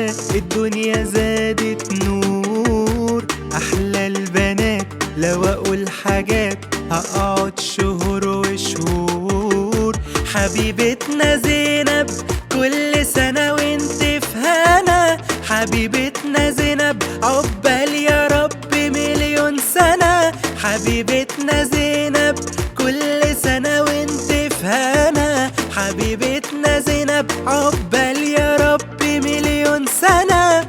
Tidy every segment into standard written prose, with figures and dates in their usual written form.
الدنيا زادت نور. أحلى البنات لو أقول حاجات هقعد شهور وشهور. حبيبتنا زينب كل سنة وانت في هنا، حبيبتنا زينب عقبال يا رب مليون سنة. حبيبتنا زينب كل سنة وانت في هنا، حبيبتنا زينب عقبال يا رب مليون سنة.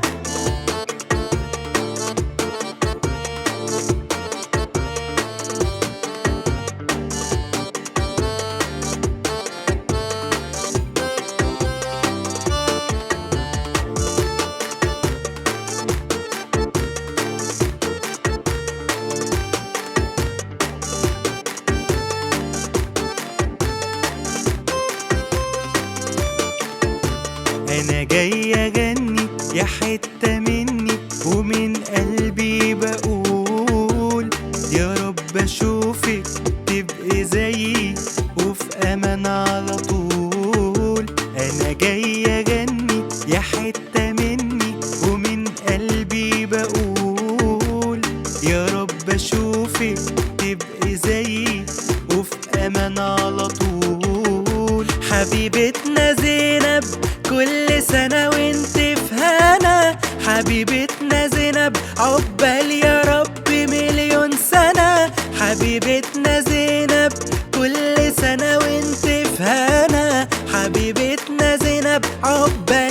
أنا جاي أغني يا حتة مني ومن قلبي بقول يا رب أشوفك تبقي زيي وفي أمان على طول. أنا جاي أغني يا حتة مني ومن قلبي بقول يا رب أشوفك تبقي زيي وفي أمان على طول. حبيبتنا زينب كل سنة وانت في هنا، حبيبتنا زينب عقبال يا رب مليون سنة. حبيبتنا زينب كل سنة وانت في هنا، حبيبتنا زينب عقبال